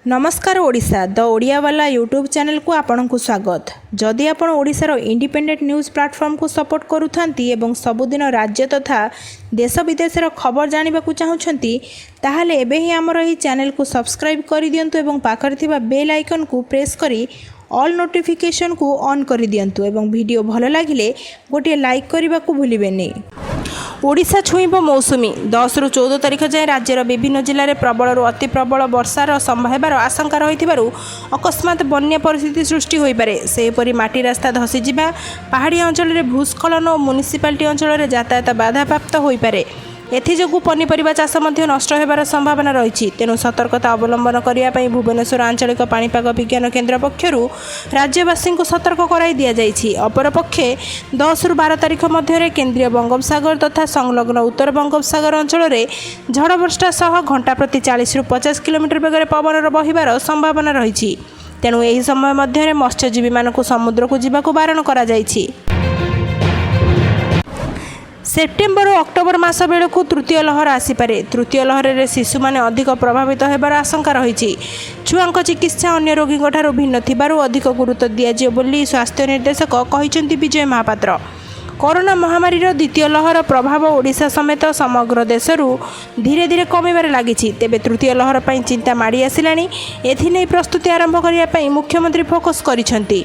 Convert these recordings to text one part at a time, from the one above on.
ନମସ୍କାର, ଓଡ଼ିଶା ଦ ଓଡ଼ିଆବାଲା ୟୁଟ୍ୟୁବ୍ ଚ୍ୟାନେଲକୁ ଆପଣଙ୍କୁ ସ୍ୱାଗତ। ଯଦି ଆପଣ ଓଡ଼ିଶାର ଇଣ୍ଡିପେଣ୍ଡେଣ୍ଟ ନ୍ୟୁଜ୍ ପ୍ଲାଟଫର୍ମକୁ ସପୋର୍ଟ କରୁଥାନ୍ତି ଏବଂ ସବୁଦିନ ରାଜ୍ୟ ତଥା ଦେଶ ବିଦେଶର ଖବର ଜାଣିବାକୁ ଚାହୁଁଛନ୍ତି, ତାହେଲେ ଏବେ ହିଁ ଆମର ଏହି ଚ୍ୟାନେଲକୁ ସବସ୍କ୍ରାଇବ୍ କରିଦିଅନ୍ତୁ ଏବଂ ପାଖରେ ଥିବା ବେଲ୍ ଆଇକନ୍କୁ ପ୍ରେସ୍ କରି ଅଲ୍ ନୋଟିଫିକେସନ୍କୁ ଅନ୍ କରିଦିଅନ୍ତୁ ଏବଂ ଭିଡ଼ିଓ ଭଲ ଲାଗିଲେ ଗୋଟିଏ ଲାଇକ୍ କରିବାକୁ ଭୁଲିବେନି। ଓଡ଼ିଶା ଛୁଇଁବ ମୌସୁମୀ। 10ରୁ 14 ତାରିଖ ଯାଏଁ ରାଜ୍ୟର ବିଭିନ୍ନ ଜିଲ୍ଲାରେ ପ୍ରବଳରୁ ଅତି ପ୍ରବଳ ବର୍ଷାର ହେବାର ଆଶଙ୍କା ରହିଥିବାରୁ ଅକସ୍ମାତ ବନ୍ୟା ପରିସ୍ଥିତି ସୃଷ୍ଟି ହୋଇପାରେ। ସେହିପରି ମାଟି ରାସ୍ତା ଧସିଯିବା, ପାହାଡ଼ିଆ ଅଞ୍ଚଳରେ ଭୂସ୍ଖଳନ ଓ ମ୍ୟୁନିସିପାଲିଟି ଅଞ୍ଚଳରେ ଯାତାୟାତ ବାଧାପ୍ରାପ୍ତ ହୋଇପାରେ। ଏଥିଯୋଗୁଁ ପନିପରିବା ଚାଷ ମଧ୍ୟ ନଷ୍ଟ ହେବାର ସମ୍ଭାବନା ରହିଛି। ତେଣୁ ସତର୍କତା ଅବଲମ୍ବନ କରିବା ପାଇଁ ଭୁବନେଶ୍ୱର ଆଞ୍ଚଳିକ ପାଣିପାଗ ବିଜ୍ଞାନ କେନ୍ଦ୍ର ପକ୍ଷରୁ ରାଜ୍ୟବାସୀଙ୍କୁ ସତର୍କ କରାଇ ଦିଆଯାଇଛି। ଅପରପକ୍ଷେ 10ରୁ 12 ତାରିଖ ମଧ୍ୟରେ କେନ୍ଦ୍ରୀୟ ବଙ୍ଗୋପସାଗର ତଥା ସଂଲଗ୍ନ ଉତ୍ତର ବଙ୍ଗୋପସାଗର ଅଞ୍ଚଳରେ ଝଡ଼ ବର୍ଷା ସହ ଘଣ୍ଟା ପ୍ରତି 40ରୁ 50 କିଲୋମିଟର ବେଗରେ ପବନର ବହିବାର ସମ୍ଭାବନା ରହିଛି। ତେଣୁ ଏହି ସମୟ ମଧ୍ୟରେ ମତ୍ସ୍ୟଜୀବୀମାନଙ୍କୁ ସମୁଦ୍ରକୁ ଯିବାକୁ ବାରଣ କରାଯାଇଛି। ସେପ୍ଟେମ୍ବର ଓ ଅକ୍ଟୋବର ମାସ ବେଳକୁ ତୃତୀୟ ଲହର ଆସିପାରେ। ତୃତୀୟ ଲହରରେ ଶିଶୁମାନେ ଅଧିକ ପ୍ରଭାବିତ ହେବାର ଆଶଙ୍କା ରହିଛି। ଛୁଆଙ୍କ ଚିକିତ୍ସା ଅନ୍ୟ ରୋଗୀଙ୍କଠାରୁ ଭିନ୍ନ ଥିବାରୁ ଅଧିକ ଗୁରୁତ୍ୱ ଦିଆଯିବ ବୋଲି ସ୍ୱାସ୍ଥ୍ୟ ନିର୍ଦ୍ଦେଶକ କହିଛନ୍ତି ବିଜୟ ମହାପାତ୍ର। କରୋନା ମହାମାରୀର ଦ୍ୱିତୀୟ ଲହର ପ୍ରଭାବ ଓଡ଼ିଶା ସମେତ ସମଗ୍ର ଦେଶରୁ ଧୀରେ ଧୀରେ କମିବାରେ ଲାଗିଛି। ତେବେ ତୃତୀୟ ଲହର ପାଇଁ ଚିନ୍ତା ମାଡ଼ି ଆସିଲାଣି। ଏଥିନେଇ ପ୍ରସ୍ତୁତି ଆରମ୍ଭ କରିବା ପାଇଁ ମୁଖ୍ୟମନ୍ତ୍ରୀ ଫୋକସ୍ କରିଛନ୍ତି।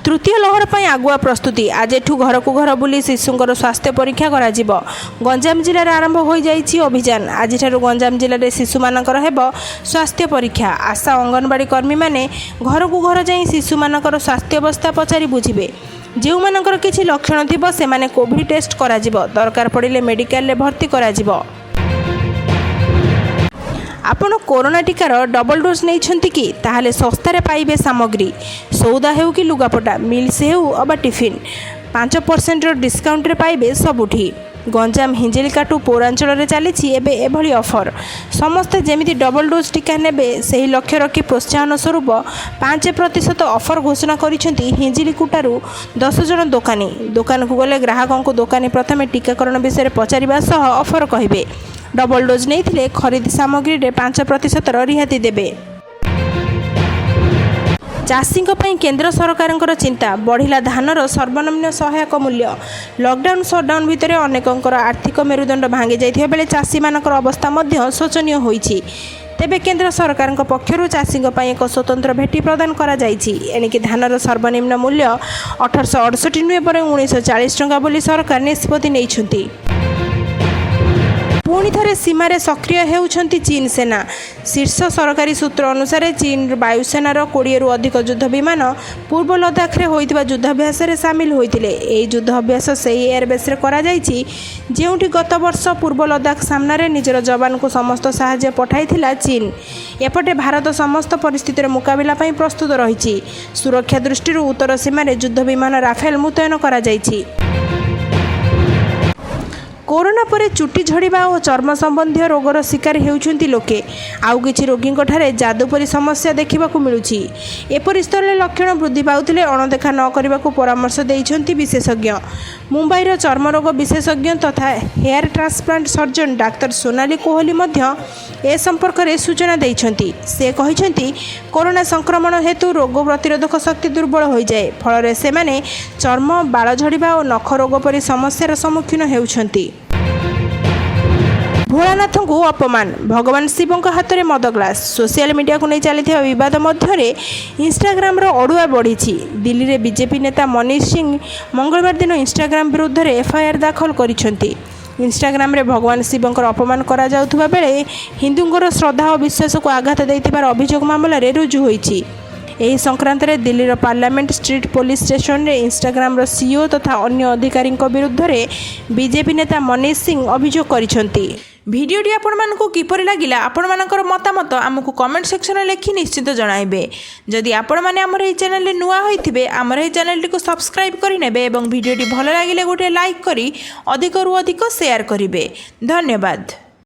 ତୃତୀୟ ଲହର ପାଇଁ ଆଗୁଆ ପ୍ରସ୍ତୁତି। ଆଜିଠୁ ଘରକୁ ଘର ବୁଲି ଶିଶୁଙ୍କର ସ୍ୱାସ୍ଥ୍ୟ ପରୀକ୍ଷା କରାଯିବ। ଗଞ୍ଜାମ ଜିଲ୍ଲାରେ ଆରମ୍ଭ ହୋଇଯାଇଛି ଅଭିଯାନ। ଆଜିଠାରୁ ଗଞ୍ଜାମ ଜିଲ୍ଲାରେ ଶିଶୁମାନଙ୍କର ହେବ ସ୍ୱାସ୍ଥ୍ୟ ପରୀକ୍ଷା। ଆଶା, ଅଙ୍ଗନବାଡ଼ି କର୍ମୀମାନେ ଘରକୁ ଘର ଯାଇ ଶିଶୁମାନଙ୍କର ସ୍ୱାସ୍ଥ୍ୟାବସ୍ଥା ପଚାରି ବୁଝିବେ। ଯେଉଁମାନଙ୍କର କିଛି ଲକ୍ଷଣ ଥିବ, ସେମାନେ କୋଭିଡ୍ ଟେଷ୍ଟ କରାଯିବ। ଦରକାର ପଡ଼ିଲେ ମେଡ଼ିକାଲରେ ଭର୍ତ୍ତି କରାଯିବ। ଆପଣ କରୋନା ଟିକାର ଡବଲ ଡୋଜ୍ ନେଇଛନ୍ତି କି? ତାହେଲେ ଶସ୍ତାରେ ପାଇବେ ସାମଗ୍ରୀ। ସଉଦା ହେଉ କି ଲୁଗାପଟା, ମିଲ୍ସ ହେଉ ଅବା ଟିଫିନ୍, 5%ର ଡିସ୍କାଉଣ୍ଟରେ ପାଇବେ ସବୁଠି। ଗଞ୍ଜାମ ହିଞ୍ଜିଳିକାଟୁ ପୌରାଞ୍ଚଳରେ ଚାଲିଛି ଏବେ ଏଭଳି ଅଫର୍। ସମସ୍ତେ ଯେମିତି ଡବଲ ଡୋଜ୍ ଟିକା ନେବେ, ସେହି ଲକ୍ଷ୍ୟ ରଖି ପ୍ରୋତ୍ସାହନ ସ୍ୱରୂପ 5% ଅଫର୍ ଘୋଷଣା କରିଛନ୍ତି ହିଞ୍ଜିଳିକୁଟାରୁ 10 ଜଣ ଦୋକାନୀ। ଦୋକାନକୁ ଗଲେ ଗ୍ରାହକଙ୍କୁ ଦୋକାନୀ ପ୍ରଥମେ ଟିକାକରଣ ବିଷୟରେ ପଚାରିବା ସହ ଅଫର୍ କହିବେ। ଡବଲ ଡୋଜ୍ ନେଇଥିଲେ ଖରିଦ ସାମଗ୍ରୀରେ 5%ର ରିହାତି ଦେବେ। ଚାଷୀଙ୍କ ପାଇଁ କେନ୍ଦ୍ର ସରକାରଙ୍କର ଚିନ୍ତା। ବଢ଼ିଲା ଧାନର ସର୍ବନିମ୍ନ ସହାୟକ ମୂଲ୍ୟ। ଲକଡାଉନ୍, ସଟ୍ଡାଉନ୍ ଭିତରେ ଅନେକଙ୍କର ଆର୍ଥିକ ମେରୁଦଣ୍ଡ ଭାଙ୍ଗି ଯାଇଥିବା ବେଳେ ଚାଷୀମାନଙ୍କର ଅବସ୍ଥା ମଧ୍ୟ ଶୋଚନୀୟ ହୋଇଛି। ତେବେ କେନ୍ଦ୍ର ସରକାରଙ୍କ ପକ୍ଷରୁ ଚାଷୀଙ୍କ ପାଇଁ ଏକ ସ୍ୱତନ୍ତ୍ର ଭେଟି ପ୍ରଦାନ କରାଯାଇଛି। ଏଣିକି ଧାନର ସର୍ବନିମ୍ନ ମୂଲ୍ୟ 1868 ନୁହେଁ, ବରଂ 1940 ଟଙ୍କା ବୋଲି ସରକାର ନିଷ୍ପତ୍ତି ନେଇଛନ୍ତି। ପୁଣି ଥରେ ସୀମାରେ ସକ୍ରିୟ ହେଉଛନ୍ତି ଚୀନ ସେନା। ଶୀର୍ଷ ସରକାରୀ ସୂତ୍ର ଅନୁସାରେ, ଚୀନ ବାୟୁସେନାର 20ରୁ ଅଧିକ ଯୁଦ୍ଧ ବିମାନ ପୂର୍ବ ଲଦାଖରେ ହୋଇଥିବା ଯୁଦ୍ଧାଭ୍ୟାସରେ ସାମିଲ ହୋଇଥିଲେ। ଏହି ଯୁଦ୍ଧ ଅଭ୍ୟାସ ସେହି ଏୟାରବେସ୍ରେ କରାଯାଇଛି, ଯେଉଁଠି ଗତ ବର୍ଷ ପୂର୍ବ ଲଦାଖ ସାମ୍ନାରେ ନିଜର ଯବାନଙ୍କୁ ସମସ୍ତ ସାହାଯ୍ୟ ପଠାଇଥିଲା ଚୀନ। ଏପଟେ ଭାରତ ସମସ୍ତ ପରିସ୍ଥିତିର ମୁକାବିଲା ପାଇଁ ପ୍ରସ୍ତୁତ ରହିଛି। ସୁରକ୍ଷା ଦୃଷ୍ଟିରୁ ଉତ୍ତର ସୀମାରେ ଯୁଦ୍ଧ ବିମାନ ରାଫେଲ ମୁତୟନ କରାଯାଇଛି। କରୋନା ପରେ ଚୁଟି ଝଡ଼ିବା ଓ ଚର୍ମ ସମ୍ବନ୍ଧୀୟ ରୋଗର ଶିକାର ହେଉଛନ୍ତି ଲୋକେ। ଆଉ କିଛି ରୋଗୀଙ୍କଠାରେ ଯାଦୁ ପରି ସମସ୍ୟା ଦେଖିବାକୁ ମିଳୁଛି। ଏପରି ସ୍ତରରେ ଲକ୍ଷଣ ବୃଦ୍ଧି ପାଉଥିଲେ ଅଣଦେଖା ନ କରିବାକୁ ପରାମର୍ଶ ଦେଇଛନ୍ତି ବିଶେଷଜ୍ଞ। ମୁମ୍ବାଇର ଚର୍ମରୋଗ ବିଶେଷଜ୍ଞ ତଥା ହେୟାର ଟ୍ରାନ୍ସପ୍ଲାଣ୍ଟ ସର୍ଜନ ଡାକ୍ତର ସୋନାଲି କୋହଲି ମଧ୍ୟ ଏ ସମ୍ପର୍କରେ ସୂଚନା ଦେଇଛନ୍ତି। ସେ କହିଛନ୍ତି, କରୋନା ସଂକ୍ରମଣ ହେତୁ ରୋଗ ପ୍ରତିରୋଧକ ଶକ୍ତି ଦୁର୍ବଳ ହୋଇଯାଏ। ଫଳରେ ସେମାନେ ଚର୍ମ, ବାଳ ଝଡ଼ିବା ଓ ନଖ ରୋଗ ପରି ସମସ୍ୟାର ସମ୍ମୁଖୀନ ହେଉଛନ୍ତି। ଭୋଳାନାଥଙ୍କୁ ଅପମାନ, ଭଗବାନ ଶିବଙ୍କ ହାତରେ ମଦ ଗ୍ଲାସ। ସୋସିଆଲ ମିଡିଆକୁ ନେଇ ଚାଲିଥିବା ବିବାଦ ମଧ୍ୟରେ ଇନଷ୍ଟାଗ୍ରାମର ଅଡ଼ୁଆ ବଢ଼ିଛି। ଦିଲ୍ଲୀରେ ବିଜେପି ନେତା ମନୀଷ ସିଂ ମଙ୍ଗଳବାର ଦିନ ଇନଷ୍ଟାଗ୍ରାମ ବିରୁଦ୍ଧରେ ଏଫଆଇଆର ଦାଖଲ କରିଛନ୍ତି। ଇନଷ୍ଟାଗ୍ରାମରେ ଭଗବାନ ଶିବଙ୍କର ଅପମାନ କରାଯାଉଥିବା ବେଳେ ହିନ୍ଦୁଙ୍କର ଶ୍ରଦ୍ଧା ଓ ବିଶ୍ୱାସକୁ ଆଘାତ ଦେଇଥିବାର ଅଭିଯୋଗ ମାମଲାରେ ରୁଜୁ ହୋଇଛି। ଏହି ସଂକ୍ରାନ୍ତରେ ଦିଲ୍ଲୀର ପାର୍ଲାମେଣ୍ଟ ଷ୍ଟ୍ରିଟ୍ ପୋଲିସ ଷ୍ଟେସନରେ ଇନଷ୍ଟାଗ୍ରାମର ସିଇଓ ତଥା ଅନ୍ୟ ଅଧିକାରୀଙ୍କ ବିରୁଦ୍ଧରେ ବିଜେପି ନେତା ମନୀଷ ସିଂ ଅଭିଯୋଗ କରିଛନ୍ତି। ଭିଡ଼ିଓଟି ଆପଣମାନଙ୍କୁ କିପରି ଲାଗିଲା, ଆପଣମାନଙ୍କର ମତାମତ ଆମକୁ କମେଣ୍ଟ ସେକ୍ସନରେ ଲେଖି ନିଶ୍ଚିତ ଜଣାଇବେ। ଯଦି ଆପଣମାନେ ଆମର ଏହି ଚ୍ୟାନେଲରେ ନୂଆ ହୋଇଥିବେ, ଆମର ଏହି ଚ୍ୟାନେଲଟିକୁ ସବସ୍କ୍ରାଇବ୍ କରିନେବେ ଏବଂ ଭିଡ଼ିଓଟି ଭଲ ଲାଗିଲେ ଗୋଟିଏ ଲାଇକ୍ କରି ଅଧିକରୁ ଅଧିକ ସେୟାର କରିବେ। ଧନ୍ୟବାଦ।